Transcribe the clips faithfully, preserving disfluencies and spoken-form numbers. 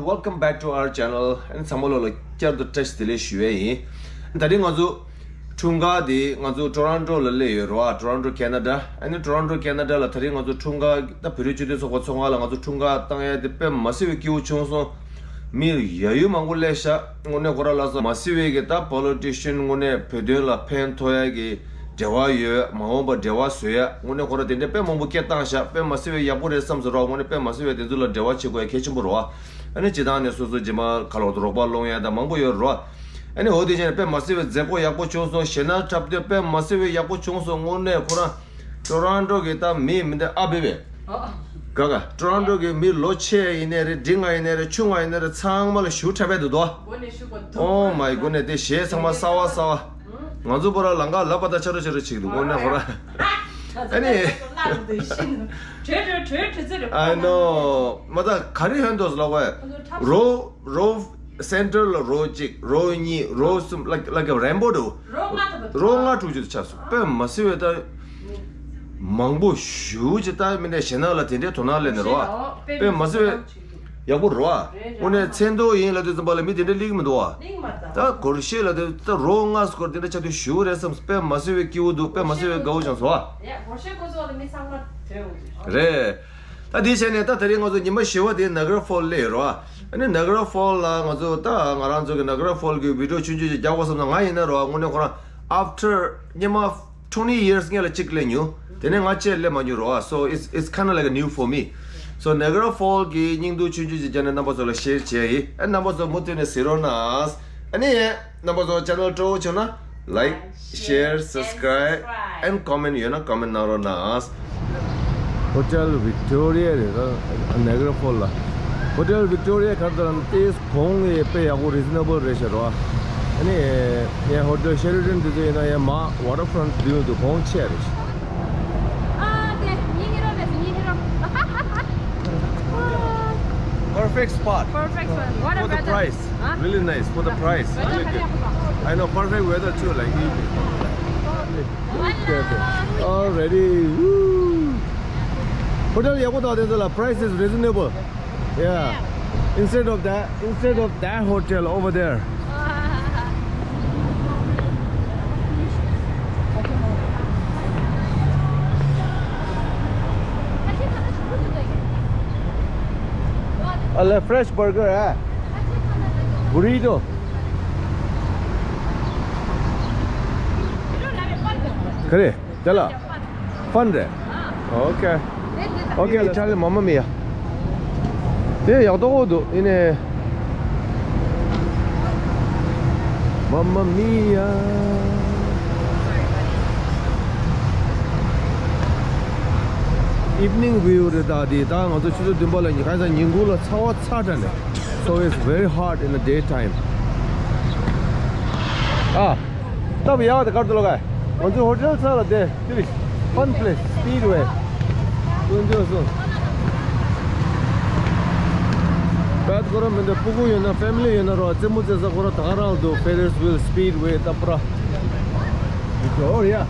Welcome back to our channel. ཨ་ནི་ཚང་མ་ལོ་ལ་བསྐྱར་དུ་བཀྲ་ཤིས་བདེ་ལེགས་ཞུ་བས་ཡིན། ད་རིང་ང་ཚོ་འཁྲུངས་སྐར་དེ་ང་ཚོ་ཊོ་རོན་ཊོ་ལ་སླེབས་ཡོད་རེད་བ། ཊོ་རོན་ཊོ་ཁེ་ན་ཌ། ཨ་ནི་ཊོ་རོན་ཊོ་ཁེ་ན་ཌ་ལ་ད་རིང་ང་ཚོ་འཁྲུངས་སྐར་ད་བོད་རིགས་སྤྱི་མཐུན་ཚོགས་པ་ཚོགས་ཁང་ལ་ང་ཚོ་འཁྲུངས་སྐར་བཏང་ཡ་དེ་དཔེ་མ་སྲིད་པའི་སྐྱིད་པོ་བྱུང་སོང་། མི་ཡ་ཡུལ་མང་པོ་སླེབས་ཤག་དངོས་གནས་ཁོ་རང་ལ་སོགས་མ་སྲིད་པའི་གི་ད་པོ་ལི་ཊི་ཤན་དངོས་གནས་བོད་དོན་ལ་ཕན་ཐོགས་ཡ་གི་འབྲེལ་བ་ཡོད། མ་འོངས་པ་འབྲེལ་བ་བཟོ་ཡ་དངོས་གནས་ཁོ་རང་དེ་འདྲ་དཔེ་མང་པོ་སྐད་བཏང་ཤག་དཔེ་མ་སྲིད་པའི་ཡག་པོ་རེད་བསམ་སོང་ར། དངོས་གནས་དཔེ་མ་སྲིད་པའི་དེ་ཚོ་ལ་འབྲེལ་བ་བྱེད་དགོས་ཡ་གལ་ཆེན་པོ་རེད་བ། ཨ་ནི་སྤྱི་བཏང་ནས་སོ་སོ་རྗེས་མ་ག་ལ་བ་དུ་རོགས་པ་སློང་ཡ་ད་མང་པོ་ཡོད་རེད་བ། ཨ་ནི་འོ་དེ་བྱས་ནས་དཔེ་མ་སྲིད་པའི་མཛད་སྒོ་ཡག་པོ་བྱུང་སོང་། ཞེ་ན་འཁྲབ་སྟོན་དཔེ་མ་སྲིད་པའི་ཡག་པོ་བྱུང་སོང་། དངོས་གནས་ཁོ་རང་ཊོ་རོན་ཊོ་གི་ད་མི་མི་འདི་ཨ་བེ་བེ། ཨོ། ག་ག་ཊོ་རོན་ཊོ་གི་མི་ལོ་ཆེ་ཡིན་ནའི་རེད། འབྲིང་ང་ཡིན་ནའི་རེད། ཆུང་ང་ཡིན་ནའི་རེད། ཚང་མ་ལ་ཞུ་འཁྲབ་པའི་འདུག་དོ། འོ་མའི་གུ་ནས་དེ་གཞས་ཚང་མ་གསར་བ་གསར་བ། ང་ཚོ་པོ་ར་ལང་ཀ་ལབ་པ་ད་ཆ་རོ་ཆ་རོ་ཆིག་འདུག་དངོས་གནས་ཁོ་ར། ཨ་ནི། I know. མ་ད་ག་རེ་ཧོན་འདོགས་ལ་གོ་རོ་རོ་སེན་ཊར་ལ་རོ་གཅིག་རོ་གཉིས་རོ་གསུམ་ལ་ལ་ག་རེན་བོ་འདུག་རོ་ལྔ་དྲུག་ཅུ་ཆགས་སོང་། དཔེ་མ་སྲིད་པའི་ད། མང་པོ་ཞུ་ཅི་ལྟ་མི་འདྲ་ཞེ་ན་ལ་དེ་འདྲའི་དོ་སྣང་སླེབས་ནས་རོ། དཔེ་མ་སྲིད་པའི་ཡག་པོ་རོ། དངོས་གནས་མཚན་ཐོ་ཡིན་ལབ་དུས་ཙམ་པ་ལ་མི་དེ་འདྲ་སླེབས་མི་འདུག་བ། ད་སྒོར་གཞས་ལབ་དུས་ད་རོ་ལྔ་སྐོར་དེ་འདྲ་ཆགས་དུས་ཞུ་རེད་བསམ། དཔེ་མ་སྲིད་པའི་སྐྱིད་པོ་འདུག་དཔེ་མ་སྲིད་པའི་དགའ་བོ་བྱུང་སོང་བ། རེད། ད་དེའི་ཆ་ནས་ད་ད་རེས་ང་ཚོ་ཉི་མ་བཞི་པ་དེ་ནཱ་ག་ར་ཕོལ་སླེབས་རོ། ཨ་ནི་ནཱ་ག་ར་ཕོལ་ལ་ང་ཚོ་ད་ང་རང་ཚོ་གི་ནཱ་ག་ར་ཕོལ་གི་བི་ཌི་ཡོ་ཆུང་ཆུང་ཅིག་རྒྱག་དགོས་བསམ་ན། ང་ཡིན་ན་རོ་དངོས་གནས་ཁོ་རང་after ཉི་མ་twenty years སྔོན་ལ་གཅིག་སླེབས་མྱོང་། དེ་ནས་ང་ཆེས་སླེབས་མ་མྱོང་རོ། So it's, it's kind of like a new for me. So Niagara Falls གི་སྙིང་སྡུག་ཆུང་ཆུང་ཅིག་བརྒྱབ་ནས་རྣམ་པ་ཚོ་ལ་ཤེར་བྱས་ཡིན། ཨ་རྣམ་པ་ཚོ་མུ་མཐུད་ནས་གཟིགས་རོགས་གནང་། ཨ་ནི་རྣམ་པ་ཚོ་ཆེ་ནལ་སྤྲོ་བོ་བྱུང་ན་like, share, subscribe and comment ཡོད་ན་comment གནང་རོགས་གནང་། Hotel Victoria རེད་ད། Niagara Falls ལ། Hotel Victoria ག་རེ་ལབ་ན་དེ་གོང་ཡང་དཔེ་ཡག་པོ་reasonable རེད་ཤག་རོ། ཨ་ནི་ཡང་Hotel Sheraton དེ་ཚོ་ཡིན་ན་ཡང་མར་waterfront view དུ་གོང་ཆེ་རེད་ཤག Perfect spot. Perfect spot. What a weather. For the price. Huh? Really nice. For the price. Really good. I know, perfect weather too, like evening. Already. Woo. Hotel ཡག་པོ་དང་དེ་ཚོ་ལ་price is reasonable. Yeah. Instead of that, instead of that hotel over there. A la fresh burger, eh? Burrito. Kare. དེ་ལ། ཕན་རེད། ཨོ་ཁེ། ཨོ་ཁེ། ལ་ཆ་ལེ་མ་མ་མི་ཡ། དེ་ཡག་ཏོག་ཨོ་འདུག་ཡིན་ནས། མ་མ་མི་ཡ། Evening view རེད་ད། དེ་ད་ང་ཚོ་ཆུ་ཚོད་བདུན་པ་ལ་ཉི་ཁ་སང་ཉིན་གུང་ལ་ཚ་བ་ཚ་དྲགས་ནས། So it's very hot in the daytime. ཨ། སྟབས་ཡག་དེ་གར་དུ་ལོག་ག་ང་ཚོའི་ཧོ་ཊེལ་ཚ་ལ་དེ་དེ་རེད། Fun place, Speedway. ཀུན་འདུས་སོང་། བད་ཁོ་རང་མི་འདུག་སྤུ་གུ་ཡོད་ན་family ཡོད་ན་རོ། རྩེད་མོ་རྩེ་ས་ཁོ་རང་ད་ག་རང་འདུག Ferris wheel, Speedway ད་པུ་ར། Oh yeah.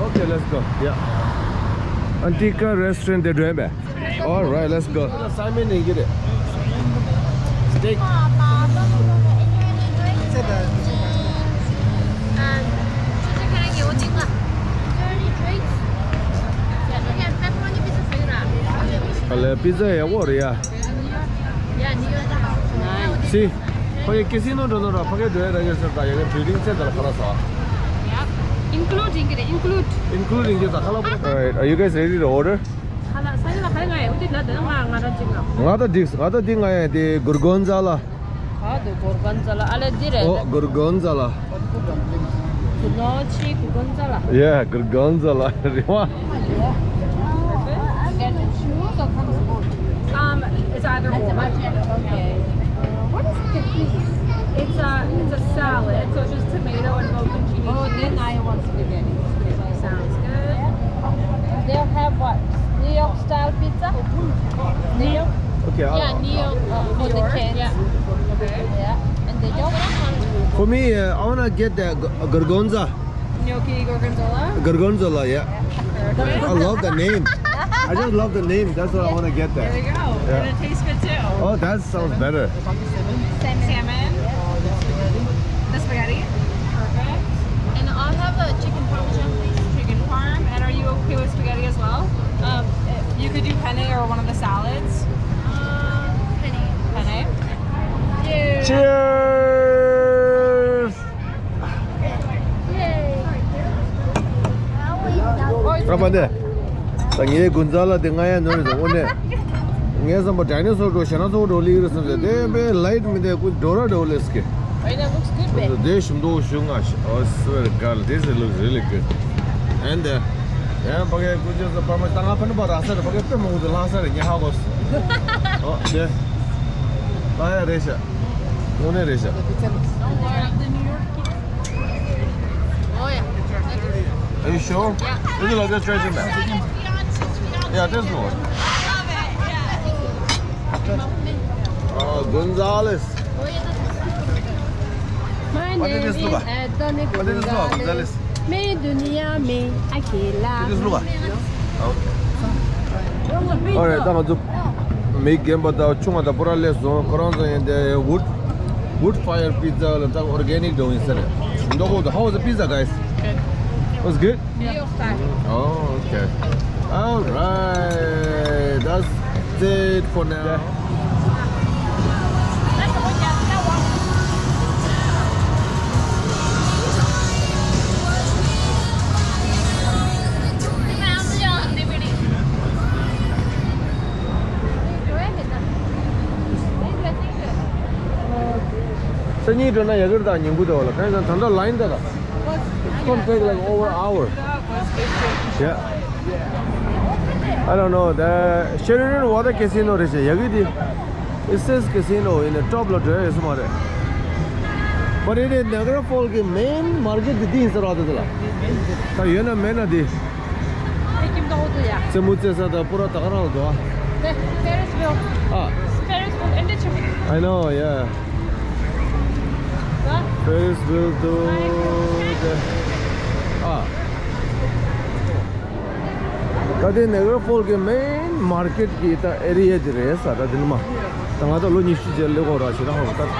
Okay, let's go. Yeah. Antica restaurant དེ་འགྲོ་ཡིན་པས། All right, let's go. Simon ནས་ཡིན་གྱི་རེད། Steak. ཨ་ལེ། པི་ཛ་ཡག་པོ་རེད་ཡ། སི། ཕ་གི་ཀེ་སི་ནོ་འགྲོ་ནོ་ར་ཕ་གི་འགྲོ་ཡ་ར་གི་སེ་ད་ཡ་གི་བི་ལྡིང་ཚད་ད་ལ་ཁ་ལག་ཟ། Including it, include. Including it ད་ཁ་ལག་པོ། All right, are you guys ready to order? ཁ་ལག་ཟ་ཡ་ལ་ཁ་ལག་ང་ཡ་འོ་དེ་ལ་དེ་ང་ང་ར་ཅིག་ང་། ང་ད་འགྲིག་ང་ད་འདི་ང་ཡ་དེ་གུར་གོན་ཛ་ལ། ཁ་དེ་གོར་གོན་ཛ་ལ་ཨ་ལེ་འདི་རེད། ཨོ་གོར་གོན་ཛ་ལ། གུ་ནོ་ཆི་གོར་གོན་ཛ་ལ། Yeah, གོར་གོན་ཛ་ལ་རེད་བ། You get to choose or comes both? Um, it's either or. Okay. What is it, please? It's a, it's a salad, so it's just tomato and both and cheese. Oh, then I want spaghetti. Sounds good. They'll have what? New York style pizza? New York? Okay, yeah, I'll, New York, uh, for the kids. Yeah. Okay. Yeah. And they don't. For me, uh, I wanna get the g- gorgonzola. Gnocchi gorgonzola? Gorgonzola, yeah. I love the name. I just love the name. That's why I want to get that. There you go. Yeah. And it tastes good too. Oh, that sounds better. Salmon. The spaghetti. Perfect. And I'll have a chicken parmesan, please. Chicken parm. And are you okay with spaghetti as well? Um, you could do penne or one of the salads. Uh, penne. Penne. Cheers. Cheers. ར་པ་འདི། ད་ངའི་དགུན་ཚ་ལ་དེ་ང་ཡང་ནོར་རེད་འོ་ནས། ངའི་བསམ་པ་ཌའི་ནོ་སོར་འགྲོ་ཞེ་ན་ཚོགས་འགྲོ་ལིག་རེད་བསམ་ཟེར་དེ་བས་ལའིཊ་མི་འདུག་ཀུ་འགྲོ་ར་འགྲོ་ལེ་སྐྱེ། Oh, yeah, looks good, babe. དེ་ཞིམ་མདོག་ཞུ་ང་ཤི། Oh, swear to God, this looks really good. And uh, yeah, ཕ་གའི་ཀུ་ཅོ་ས་པར་མ་ད་ང་ཕན་པ་ར་ས་རེད། ཕ་གའི་དཔེ་མང་པོ་ལྷག་ས་རེད། ཉི་ཧ་གོ་སི། ཨོ་དེ་ལ་ཡ་རེད་ཤག་དངོས་གནས་རེད་ཤག Don't worry, the New York kids. Oh, yeah. Are you sure? Yeah. Is it like this, Treasure Map? Yeah, this one. Oh, Gonzales. My name is Anthony Gonzales. What is this, Luba? Gonzales. Me dunia me akela. What is this, Luba? Okay. All right, ད་ང་ཚོ་མི་རྒན་པ་དང་ཆུང་བ་དང་པོ་ར་སླེབས་སོང་། ཁོ་རང་ཚོ་ཡིན་དེ་wood, wood fire pizza ལ་ད་organic འདྲ་ཡིན་ཟེར། མདོག་ཁོག་ཏུ། How was the pizza, guys? Good. Was good? New York style. Oh, okay. All right. That's it for now. སང་ཉིན་འགྲོ་ན་ཡག་གི་རེད། ད་ཉིན་གུང་དེ་བ་ལ་གང་ཡིན་ད་ད་ལྟ་line ད་ད། It's gonna take like over hour. Yeah. I don't know. The Sheraton Water Casino རེད་ཤག་ཡག་གི་དེ། It says casino in the top ལ་འགྲོ་ཡ་ཡོད་ས་མ་རེད། But it is Niagara Falls གི་main market དེ་འདི་ཡིན་ས་རེད་དེ་ལ། ད་ཡོད་ན་མེད་ན་དེ། རྩེད་མོ་རྩེ་ས་དང་པུ་ར་ད་ག་རང་ལ་འདུག་ཨ། ཨ། Ferris wheel འདུག་ཨ། ད་དེ་Niagara Falls གི་main market གི་ད་area དེ་རེད་ས། ད་དེ་ནི་མ་ད་ང་ད་ལོ་ཉི་ཤུ་རྗེས་སླེབས་ཀྱི་ཡོད་ར་ཞེ་ན་ཧ་གོ་ད་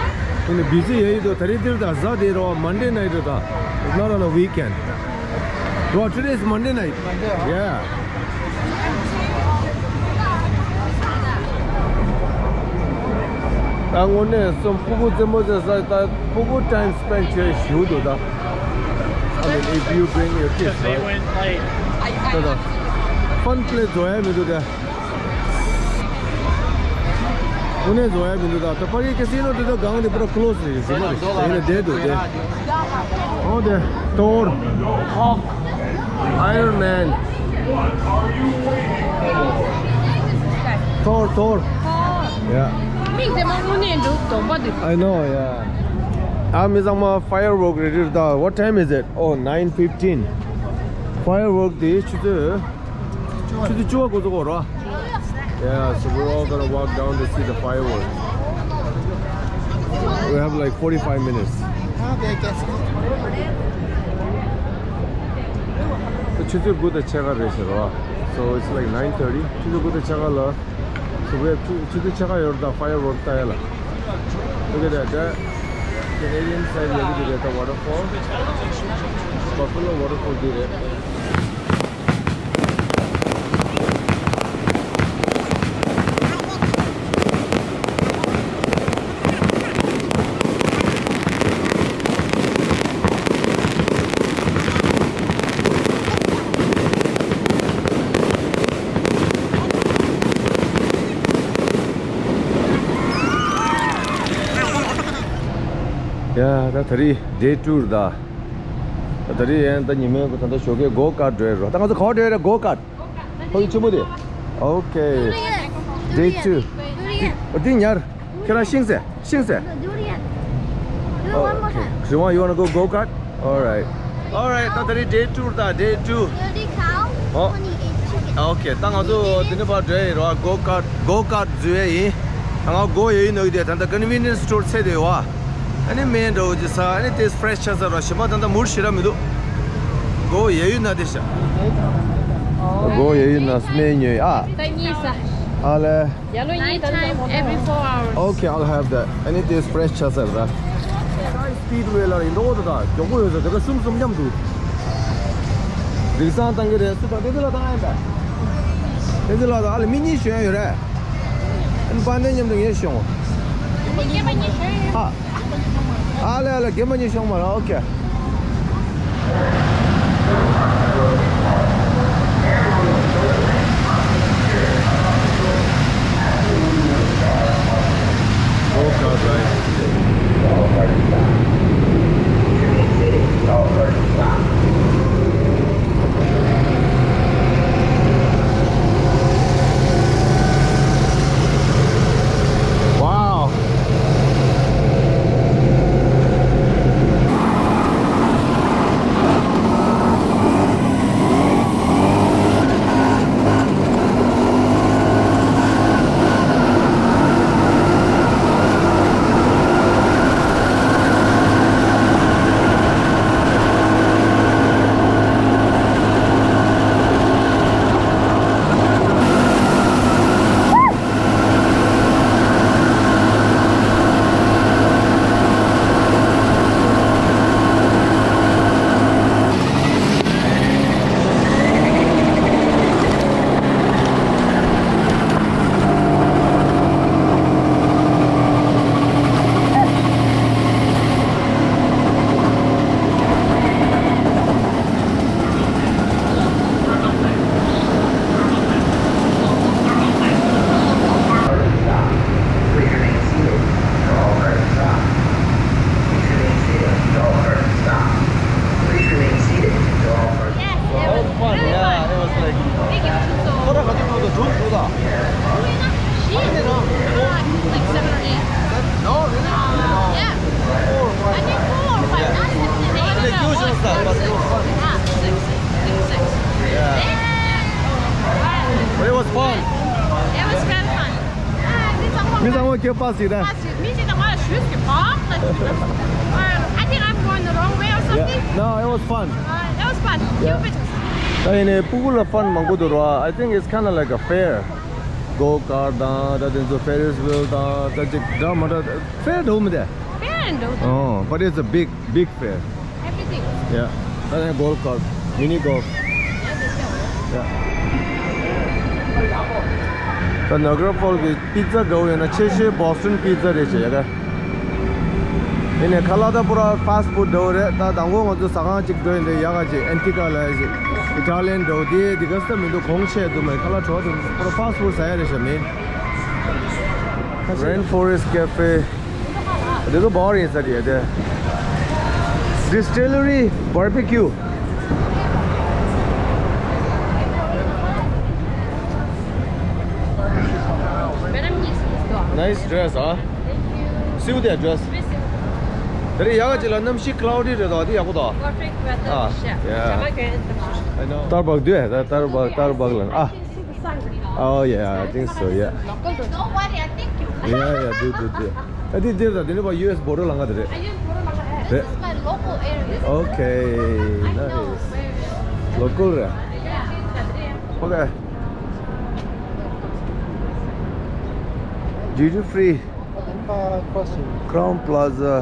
དེ་ནི་busy ཡོད་ཡོད་དོ། ད་རེས་འདིར་ད་གཟའ་དེ་རེད་བ། Monday night རེད་ད། It's not on a weekend. Bro, today is Monday night. Yeah. ད་དངོས་གནས་སོང་ཕྲུ་གུ་རྩེད་མོ་རྩེ་ས་ད་ཕྲུ་གུ་time spend བྱེད་ཞུ་འདུག་ད། I mean, if you bring your kids, right? ད་ད་fun play བཟོ་ཡ་མི་འདུག་ད། དངོས་གནས་བཟོ་ཡ་མི་འདུག་ད། ད་པ་རི་casino དེ་ད་སྒང་དེ་པུ་ར་close རེད། ཟེར་མ་རེད། ད་ཡིན་ན་བསྡད་འདུག་དེ། Oh, the Thor, Hulk, Iron Man. Thor, Thor. Yeah. མིག་དེ་མ་དངོས་གནས་འདུག་གདོང་པ་འདུག I know, yeah. ཨ་མི་ཚང་མ་firework རེ་རེ་ད། What time is it? Oh, nine fifteen. Firework དེ་ཆུ་ཚོད། ཆུ་ཚོད་བཅུ་པ་འགོ་ཚུགས་ཀྱི་ཡོད་རེད། Yeah, so we're all gonna walk down to see the fireworks. We have like forty-five minutes. ཆུ་ཚོད་དགུ་དང་ཕྱེད་ཀ་རེད་ཟེར་བ། So it's like nine thirty. ཆུ་ཚོད་དགུ་དང་ཕྱེད་ཀ་ལ། So we have ཆུ་ཆུ་ཚོད་ཕྱེད་ཀ་ཡོད་རེད་ད། Firework ལྟ་ཡ་ལ། Look at that. That Canadian side ལ་ཡོད་རེད་ད། Waterfall. Buffalo Waterfall འདི་རེད། ཡ། ད་ད་རེས་day two རེད་ད། ད་ད་རེས་ཡང་ད་ཉི་མའི་ད་ད་ཞོགས་ཀས་go kart འགྲོ་ཡ་རོ། ད་ང་ཚོ་ག་པར་འགྲོ་ཡ་རེད། Go kart. ཕ་གི་ཆེན་མོ་དེ། Okay. Day two. འདི་ཉར། ཁྱེད་རང་ཤིང་ཟེ། ཤིང་ཟེ། Durian. Do one more time. You want, you wanna go go kart? All right. All right. ད་ད་རེས་day two རེད་ད། Day two. Thirty cow, ཨོ། twenty-eight chicken. Okay. ད་ང་ཚོ་འདི་ནས་ཕར་འགྲོ་ཡ་ཡིན་རོ། Go kart, go kart འཛུལ་ཡ་ཡིན། ད་ང་go ཡ་ཡིན་ནོ་གི་དེ་ད་ད་convenience store ཚད་དེ་ཡོད་ཨ། ཨ་ནི་སྨན་འདྲ་བོ་ཅིག་ཟ། ཨ་ནི་དེ་fresh ཆགས་ས་རོ། ཞིམ་པ་ད་ད་མུར་ཞེ་དྲག་མི་འདུག go ཡ་ཡིན་ན་དེ་ཤ། Go ye na sme nyo a. Tangi sa. Ale. Yalo yi tan da mo. Every four hours. Okay, I'll have that. And it is fresh chasar da. Speedway la ndo da da. Joko yo da sum sum nyam du. Ri san tang ge su ta de la ta ai ba. De la da ale mi ni shwe yo re. An ban de nyam de ye shong. Mi ke ma ni shwe. Ha. ཨ་ལེ་ཨ་ལེ། རྒན་མ་གཉིས་ཤོང་མ་ར། ཨོ་ཁེ། Wow. Yes, it was fun. Yeah, it was like. Thank you so much. Like seven or eight. No, really? Yeah. Four or five. I think four or five. Not seven and eight. No, no, no, one, two, three. Ah, six. Six, six. Yeah. But it was fun. It was very fun. མི་ཚང་མ་ཁྱོད་པ་ཞིག་རེད། མི་ཚང་མ་ཞུས་ཀྱི་བག་ལ་ཞུས། I think I'm going the wrong way or something. Yeah. No, it was fun. Uh, it was fun. Yeah. ད་ཡིན་ནའི་སྤུ་གུ་ལ་ཕན་མང་པོ་འདུག་ར། I think it's kind of like a fair. Go kart དང་ད་དེ་ཚོ་Ferris wheel དང་ད་ཅིག་འདྲ་མ་འདྲ། Fair འདྲ་མི་འདུག Fair འདྲ་འདུག Oh, but it's a big, big fair. Everything. Yeah. ད་ནི་golf cart, mini golf. Yeah. ད་Niagara Falls གི་པི་ཛ་འདྲ་བོ་ཡོད་ན་ཆེ་ཤོས་Boston pizza རེད་བྱས་ཡ་ག་ཡིན་ནའི་ཁ་ལག་ད་པུ་ར་fast food འདྲ་བོ་རེད། ད་དང་པོ་ང་ཚོ་ཟ་ཁང་གཅིག་འགྲོ་ཡིན་དེ་ཡག་ག་ཅིག་Antica ལ་ཡ་ཅིག་Italian འདྲ་བོ་དེ་དེ་ག་ས་མི་འདུག་གོང་ཆེ་འདུག་མེད། ཁ་ལག་བྲོ་བ་འདུག་པུ་ར་fast food ཟ་ཡ་རེད་བྱས་མིན། Rainforest Cafe. འདི་ཚོ་bar ཡིན་ས་རེད་དེ། Distillery barbecue. Nice dress, huh? See with that dress. དེ་རིང་ཡག་ག་ཅིག་ལ་གནམ་གཤིས་cloudy རེད་དོ། དེ་ཡག་པོ་དོ། Perfect weather. Ah, yeah. I know. Starbucks དུས་ད་Starbucks Starbucks ལ། Ah. Oh yeah, I think so, yeah. Local. Don't worry, I think you. Yeah, yeah, do, do, do. ཨ་དེ་འདིར་ད་དེ་ནི་པ་U S border ལ་ང་དེ་རེད། This is my local area. Okay, nice. Local རེད། Okay. Duty free. Crown Plaza.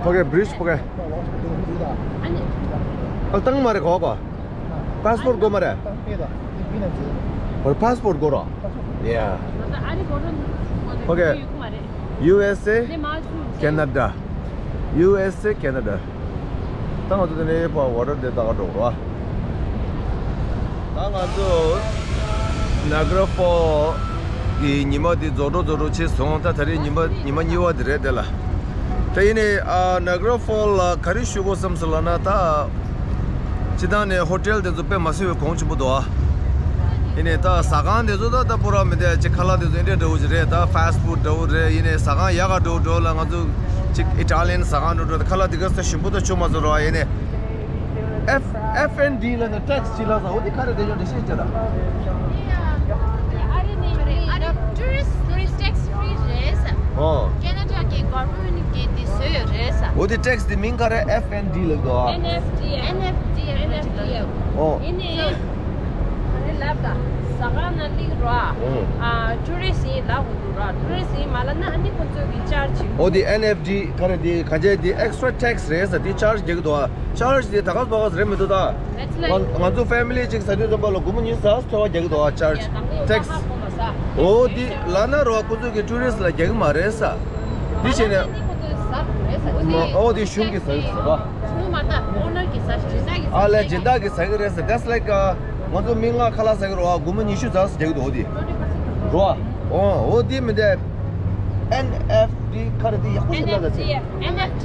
Okay, bridge okay. ཨ་བཏང་མ་རེད་གོ་གོ། Passport དགོས་མ་རེད། ཨོ། passport དགོས་རོ། Yeah. Okay. U S A, Canada. U S A, Canada. ད་ང་ཚོ་དེ་ནས་ཕར་water དེ་ལྟ་ག་འགྲོ་རོ། ད་ང་ཚོ་Niagara Falls གི་ཉི་མ་དེ་རྫོགས་འགྲོ་རྫོགས་འགྲོ་བྱས་སོང་། ད་ད་རེས་ཉི་མ་ཉི་མ་གཉིས་པ་དེ་རེད་དེ་ལ། ད་ཡིན་ནའི་ཨ་Niagara Falls ལ་ག་རེ་ཞུ་དགོས་བསམ་སོང་ལབ་ན། ད་སྤྱིར་བཏང་ནས་hotel དེ་ཚོ་དཔེ་མ་སྲིད་པའི་གོང་ཆེན་པོ་འདུག་ཨ། ཡིན་ནའི་ད་ཟ་ཁང་དེ་ཚོ་ད་ད་པུ་ར་མི་འདྲ་ཅིག་ཁ་ལག་དེ་ཚོ་འདི་འདྲ་འདྲ་བོ་ཅིག་རེད། ད་fast food འདྲ་བོ་རེད། ཡིན་ནའི་ཟ་ཁང་ཡག་ག་འདྲ་བོ་འདྲ་བོ་ལ་ང་ཚོ་ཅིག་Italian ཟ་ཁང་འདྲ་བོ་འདྲ་བོ་ད་ཁ་ལག་དེ་ག་ས་ཞིམ་པོ་ད་ཆུ་མ་ཚོར་བ། ཡིན་ནའི། F F and D ལ་ནི་tax ཅི་ལ་ས་འོ་དེ་ག་རེ་དེ་ཡོད་དེ་ཤེས་ཅི་ལ། ཨ་རི་ནི་ཨ་རི་tourist tourist tax free རེད་ས། ཨོ། Canada གི་government གི་དེ་བཟོས་ཡོད་རེད་ས། འོ་དེ་tax དེ་མིང་ག་རེ། F and D ལ་འདུག་ཨ། N F D N F D ཨོ། ཡིན་ནི། ལབ་ད། ཟ་ཁང་ནང་གླིང་རོ། ཨ། ཊུ་རི་སི་ཡིན་ལབ་དགོས་འདུག་རོ། ཊུ་རི་སི་ཡིན་མ་ལབ་ན་ཨ་ནི་ཁོ་ཚོ་གི་ཅར་ཇི། འོ་དེ་ཨེན་ཨེཕ་ཌི་ག་རེ་དེ་ག་ཅེ་དེ་ཨེག་སི་ཊ་ར་ཊེག་སི་རེད་ཟེར། དེ་ཅར་ཇི་རྒྱག་གི་འདུག་ཨ། ཅར་ཇི་དེ་ད་ག་ཟེ་བ་ག་ཟེ་རེད་མི་འདུག་ད། ང་ང་ཚོ་ཕེ་མི་ལི་གཅིག་ཟ་དུས་ཙམ་པ་ལ་སྒོར་མོ་ཉི་ཤུ་རྩ་ཐོལ་བ་རྒྱག་གི་འདུག་ཨ། ཅར་ཇི་ཊེག་སི། འོ་དེ་ལབ་ན་རོ་ཁོ་ཚོ་གི་ཊུ་རི་སི་ལ་རྒྱག་གི་མ་རེད་ས། དེ་བྱས་ནས། འོ་དེ་གཞུང་གི་ཟ་གི་ཟེར་བ། ཨ་ལས་སྦྱིན་བདག་གི་ཟ་གི་རེད་ཟེར། That's like uh, ང་ཚོ་མི་ལྔ་ཁ་ལག་ཟ་གི་རོ། སྒོར་མོ་ཉི་ཤུ་རྩ་རྒྱག་གི་འདུག་འོ་དེ་རོ། འོ་འོ་དེ་མི་འདྲ། ཨེན་ཨེཕ་ཌི་ག་རེ་དེ་ཡག་པོ་ཞིག་ལབ་ད་ཚེ། N F T.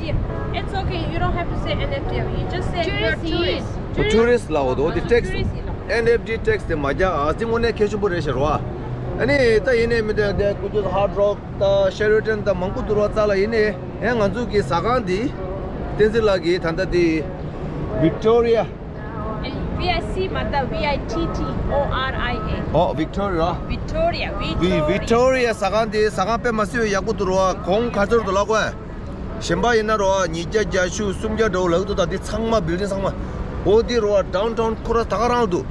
It's okay. You don't have to say N F T. You just say you're tourist. ཊུ་རི་སི་ལབ་འོ་དེ་ཊེག་སི། ཨེན་ཨེཕ་ཌི་ཊེག་སི་དེ་མ་རྒྱག་ཨ། དེ་དངོས་གནས་གལ་ཆེན་པོ་རེད་ཤག་རོ། ཨ་ནི་ད་ཡིན་ནའི་མི་འདྲ་དེ་ཀུ་ཅུ་ཧར་ཌི་རོག་དང་ཤེ་རི་ཊན་དང་མང་པོ་འདུག་རོ། རྩ་ལ་ཡིན་ནའི། ཨེ་ང་ཚོ་གི་ཟ་ཁང་འདི་བསྟན་འཛིན་ལགས་ཀྱིས་ད་ལྟ་འདི་ཝིག་ཊོ་རི་ཡ། ཝི་ཨའི་སི་མ་ད། ཝི་ཨའི་ཊི་ཊི་ཨོ་ཨར་ཨའི་ཨེ། ཨོ་ཝིག་ཊོ་རི་ཡ། ཝིག་ཊོ་རི་ཡ། ཝི་ཝི་ཝིག་ཊོ་རི་ཡ་ཟ་ཁང་འདི་ཟ་ཁང་དཔེ་མ་སྲིད་པའི་ཡག་པོ་འདུག་རོ། གོང་ག་ཚོད་འདུག་ལབ་དགོས། གཞན་པ་ཡིན་ན་རོ་ཉིས་བརྒྱ་བརྒྱད་ཅུ་སུམ་བརྒྱ་འདྲ་བོ་ལབ་ཀྱི་འདུག་ད་འདི་ཚང་མ་བིལ་ཌིང་ཚང་མ། འོ་འདི་རོ་ཌའུན་ཊའུན་ཁོ་ར་ད་ག་རང་འདུག་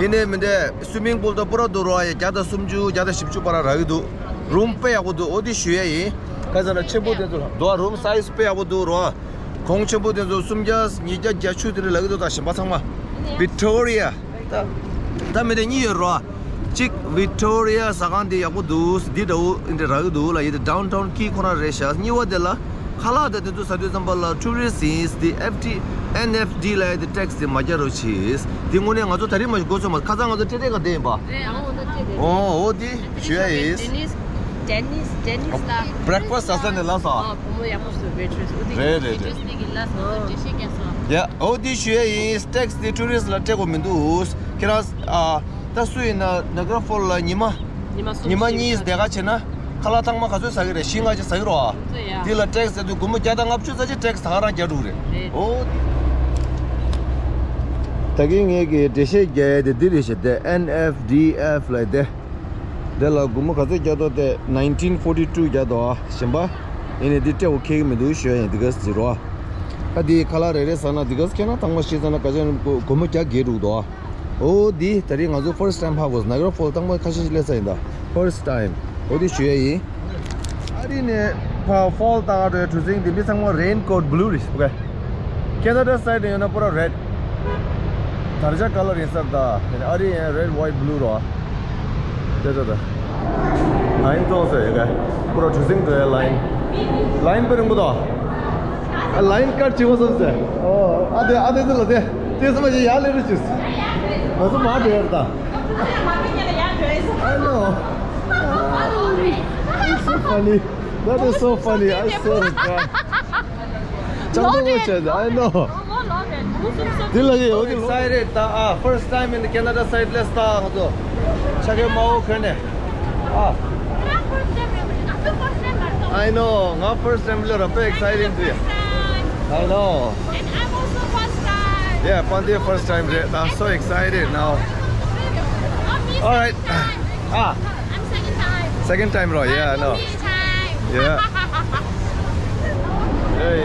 ཡིན་ནའི་མི་འདྲ་སུའི་མིང་པུལ་དང་པུ་ར་འདུག་རོ། ཡ་བརྒྱ་དང་སུམ་ཅུ་བརྒྱ་དང་བཞི་བཅུ་བར་རག་གི་འདུག་རུམ་དཔེ་ཡག་པོ་འདུག་འོ་འདི་ཞུ་ཡ་ཡིན། ག་ཟེར་ན་ཆེན་པོ་དེ་ཚོ་ལ་འདུག་རུམ་སའི་ཛི་དཔེ་ཡག་པོ་འདུག་རོ། གོང་ཆེན་པོ་དེ་ཚོ་སུམ་བརྒྱ་ཉིས་བརྒྱ་བརྒྱད་ཅུ་དེ་འདྲ་ལབ་ཀྱི་འདུག་ད་གཞན་པ་ཚང་མ། ཝི་ཊོ་རི་ཡ། ད་ད་མི་དེ་གཉིས་ཡོད་རོ། གཅིག་ཝི་ཊོ་རི་ཡ་ཟ་ཁང་དེ་ཡག་པོ་འདུག་འདི་འདྲ་བོ་འདི་རག་གི་འདུག་ལ། ཡིན་དེ་ཌའུན་ཊའུན་ཀི་ཁོ་ན་རེད་ཤག་གཉིས་པ་དེ་ལ་ཁ་ལག་དང་དེ་ཚོ་ཟ་དུས་ཙམ་པ་ལ་ཊུ་རི་སི་ཡིན་དེ་ཨེཕ་ཊི་ཨེན་ཨེཕ་ཌི་ལ་ཡ་དེ་ཊེག་སི་དེ་མ་རྒྱག་རོགས་གྱིས། དེ་དངོས་གནས་ང་ཚོ་ད་རིང་མ་གོ་ཚོད་མ། ཁ་སང་ང་ཚོ་ཁྲིད་ཁྲིད་ག་བསྡད་ཡིན་པ། རེད། ཨ་ང་ཚོ་ཁྲིད་བསྡད། ཨོ་འོ་དེ་ཞུ་ཡ་ཡིན། ཌེ་ནིས། ཌེ་ནིས། ཌེ་ནིས་ལ་བྷི་རེག་ཕ་སི་ལ་ས་ནས་ལ་ས། ཨ་བུ་མོ་ཡག་པོ་སུ་ཝེ་ཊི་རེ་སི། འོ་དེ་རེད་རེད་རེད། ཌེ་ནིས་གི་ལ་ས་འོ་དེ་འགྲེལ་བཤད་རྒྱག་ས། ཡ་འོ་དེ་ཞུ་ཡ་ཡིན། ཊེག་སི་དེ་ཊུ་རི་སི་ལ་སྤྲད་དགོས་མི་འདུག་ཁྱེད་རང་ཨ་ད་སུ་ཡིན་ན་ནཱ་ག་ར་ཕོལ་ལ་ཉི་མ་ཉི་མ་གསུམ་ཉི་མ་གཉིས་བཞི་བསྡད་ག་བྱེད་ན་ཁ་ལག་ཚང་མ་ག་ཚོད་ཟ་གི་རེད། བཞི་ལྔ་ཅིག་ཟ་གི་རོ། ཨ་ཚོད་ཡ། དེ་ལ་ཊེག་སི་ཟེར་དུས་སྒོར་མོ་བརྒྱ་དང་ལྔ་བཅུ་ཙམ་ཅིག་ཊེག་སི་ད་ག་རང་རྒྱག་འགྲོ་གི་རེད། རེད། ཨོ། ད་གིན་ངས་ཀྱི་འགྲེལ་བཤད་རྒྱག་ཡ་དེ་འདི་རེད་ཤག་དེ་ཨེན་ཨེཕ་ཌི་ཨེཕ་ལབ་དེ། དེ་ལ་སྒོར་མོ་ག་ཚོད་རྒྱག་འདུག་དེ། ནའིན་ཊིན་ཕོར་ཊི་ཊུ་རྒྱག་འདུག་ཨ། གཞན་པ་ཡིན་ནའི་འདི་སྤྲད་དགོས་ཁེལ་གི་མི་འདུག་ཞུ་ཡ་ཡིན། འདི་ག་ཟེར་རོ། ཨ་འདི་ཁ་ལག་རེ་རེ་ཟ་ན་འདི་ག་ཁྱེད་རང་ཚང་མ་ཤེས་ཚར་ན་ག་ཚོད་སྒོར་མོ་བརྒྱ་བརྒལ་འགྲོ་གི་འདུག་ཨ། འོ་འདི་ད་རེས་ང་ཚོ་ཕར་སི་ཊི་ཊའིམ་ཧ་གོ་སོང་། ནཱ་ག་ར་ཕོལ་ཚང་མ་ཁ་ཤས་ཤིག་སླེབས་ཚར་ཡིན་ད། ཕར་སི་ཊི་ཊའིམ། འོ་འདི་ཞུ་ཡ་ཡིན། ཨ་རི་ནས་ཕར་ཕོལ་ལྟ་ག་འགྲོ་ཡ་གྲུ་གཟིངས་འདི་མི་ཚང་མ་རེན་ཀོཊ་བླུ་རེད་ཤག་ཁེ་ན་ཌ་སའིཌ་ནས་ཡོད་ན་པུ་ར་རེཌ། དར་ཆ་ཀ་ལར་ཡིན་ས་རེད་ད། ཨ་རི་ཡིན་རེཌ་ཝའིཊ་བླུ་རོ། དེ་དེ་དེ། ཨ་ཡིན་ཙོང་ཟེར་ཡ་ག་པུ་ར་གྲུ་གཟིངས་འགྲོ་ཡ་ལའིན། ལའིན་དཔེ་རིང་པོ་འདུག་ཨ་ལའིན་ཀཊ་བྱེད་དགོས་བསམ་ཟེར། ཨོ་ཨ་དེ་ཨ་དེ་ཚོ་ལ་དེ་དེ་ཚོ་མ་བྱེད་ཡར་སླེབས་རོགས་གྱིས། ང་ཚོ་མར་འགྲོ་ཡ་རེད་ད། I know. It's so funny. That is so funny. I swear to God. ལོག་རེད། I know. ལོག་ལོག་རེད། ལོག་སོང་སོང་། དེ་ལ་གི་འོ་དེ་ལོག་Excited ད། ཨ། First time in the Canada side. Let's start. ང་ཚོ་ཆ་གའི་དམར་པོ་གོན་ནས། ཨ། ང་first time རེད། ང་ཚོ་first time མ་གཏོགས། I know. ང་first time ལ་ར་དཔེ་exciting འདུག I know. And I'm also first time. Yeah, པཱན་ཏེ་first time རེད། I'm so excited now. All right. ཨ། I'm second time. Second time རོ། Yeah, I know. Yeah. Hey.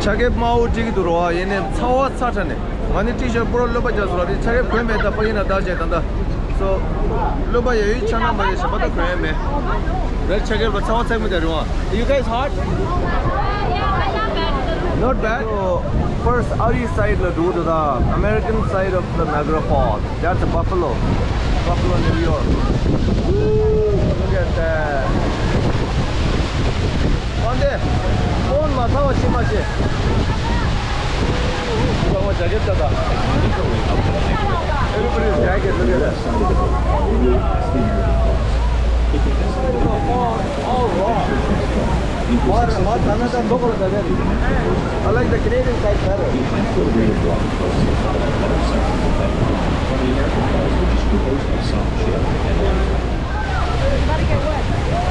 ཆ་གའི་དམར་པོ་སྤྲད་ཀྱི་འདུག་རོ། ཡིན་ནའི་ཚ་བ་ཚ་དྲགས་ནས། ང་ནི་ཊི་ཤརཊ་པུ་ར་གློན་པ་རྒྱག་སོང་ར། དེ་ཆ་གའི་གོན་མེད་ད། པ་ཡིན་ན་ད་བྱས་ད་ད། So གློན་པ་ཡ་ཡུལ་ཆ་ན་མ་ཡ་ཞིམ་པ་ད་གོན་ཡ་མེད། རེད། ཆ་གའི་པ་ཚ་བ་ཚ་མི་ད་རེད་བ། You guys hot? Not bad. So, first ཨ་རི་side ལ་འགྲོ་འདུག་ད། American side of the Niagara Falls. That's a Buffalo. Buffalo, New York. Woo! Look at that. པཱན་ཏེ། ཕོན་མ་ཚ་བ་ཤི་མ་ཤི། ཚང་མ་ཇེ་ཀེཊ་ད་ད། Everybody's jacket, look at that. All, all raw. I like the Canadian side better.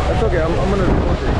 That's okay, I'm, I'm gonna record it.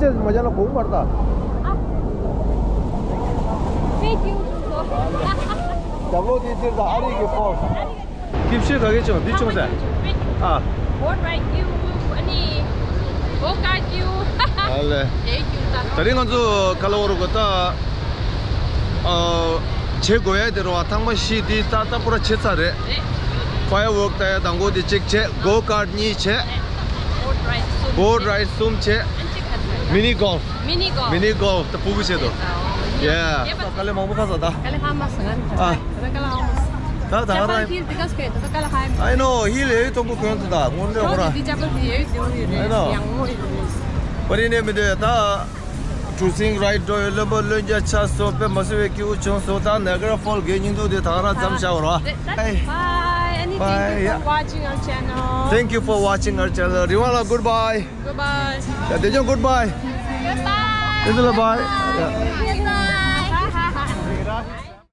ཅེས་མ་བྱས་ན་གོང་མར་ད། Thank you. རྒྱབ་ལོགས་དེ་ཚིར་དང་ཨ་རིག་གི་ཕོ། ཀིབ་ཤེ་ག་གེ་ཆུང་འདི་ཆུང་ས། ཨ། Boat ride view. ཨ་ནི། Go kart view. ཨ་ལེ། Thank you. ད་རིང་ང་ཚོ་ག་ལ་འོ་རུ་གོ་ད། ཨ། བྱེད་དགོས་ཡ་དེ་རུ་བ་ཐང་མ་ཤི་དེ་ད་ད་པུ་ར་བྱེད་ཚར་རེད། Firework ལྟ་ཡ་དང་པོ་དེ་གཅིག་བྱས། Go kart གཉིས་བྱས། Boat ride གསུམ། Boat ride གསུམ་བྱས། Mini golf. Mini golf. Mini golf ད་ཕྲུ་གུ་བྱེད་དོ། Yeah. དཀའ་ལས་མང་པོ་ཁ་ས་ད། དཀའ་ལས་ཁ་མ་ས་ང་ནི་ཨ། ད་དཀའ་ལས་ཁ་མ་ས། ད་ད་ང་རང་ཧིལ་དེ་ག་སྐད་ད་དཀའ་ལས་ཁ་མ་ས། I know ཧིལ་ཡོད་དོང་པོ་གོན་དུ་ད་ངོ་འདྲེ་ཧོ་ར། དེ་ཅག་པོ་དེ་ཡོད་དེ་ཡོད་རེད། I know. ཡང་ངོ་ཡོད་རེད། པ་རི་ནས་མི་འདོད་ད། གྲུ་གཟིངས་རའི་འགྲོ་ཡོད་ལོན་པོ་ལོན་རྒྱ་ཆ་སོ་པེ་མ་སུ་བའི་ཀྱི་འུ་ཆུང་སོ་ད་ནེ་ག་ར་ཕོལ་གེ་ཉིན་དུ་དེ་ད་ང་རང་ཙམ་བྱ་བ་ར། Bye. Bye. Thank you for watching our channel. Thank you for watching our channel. རི་བ་ལ་goodbye. Goodbye. ཡ་དེ་ཅང་goodbye. Goodbye. དེ་ཚོ་ལ་bye. ཡ།